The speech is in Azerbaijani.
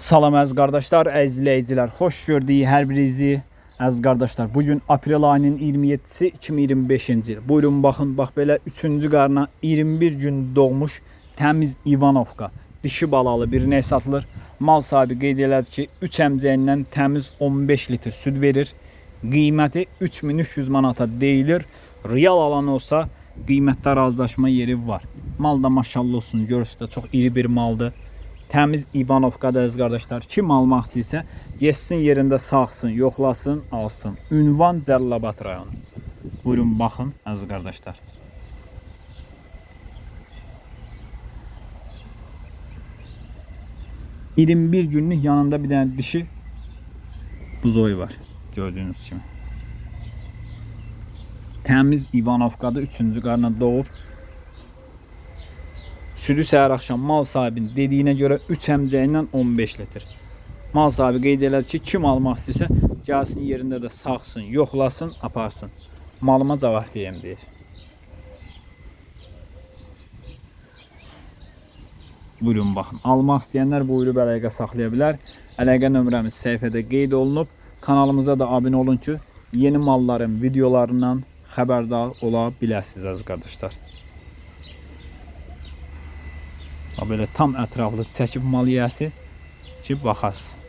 Salam əziz qardaşlar, əziz izləyicilər, xoş gördük hər birinizi. Əziz qardaşlar, bu gün aprel ayının 27-si 2025-ci il. Buyurun baxın, bax belə 3-cü qarına 21 gün doğmuş təmiz İvanovka dişi balalı bir inək satılır. Mal sahibi qeyd elədi ki, 3 əmcəyindən təmiz 15 litr süd verir. Qiyməti 3300 manata deyilir. Real alan olsa qiymətdə razılaşma yeri var. Mal da maşallah olsun, görürsünüz də çox iri bir maldır. Təmiz İvanovkada əziz qardaşlar. Kim almaq istəyirsə, getsin yerində sağsın, yoxlasın, alsın. Ünvan Cəlilabad rayonu. Buyurun baxın əziz qardaşlar. ...21 günlük yanında bir dənə dişi buzoyu var. Gördüyünüz kimi. Təmiz İvanovkada 3-cü qarına doğub. Südü səhər axşam mal sahibinin dediyinə görə 3 əmcəyindən 15 litr. Mal sahibi qeyd elədi ki, kim almaq istəyirsə gəlsin yerində də sağsın, yoxlasın, aparsın. Malıma cavab deyəm deyir. Buyurun baxın. Almaq istəyənlər buyurub əlaqə saxlaya bilər. Əlaqə nömrəmiz səhifədə qeyd olunub. Kanalımıza da abunə olun ki, yeni malların videolarından xəbərdar ola biləsiniz əziz qardaşlar. Bax belə tam ətraflı çəkib mal yiyəsi ki, baxasınız.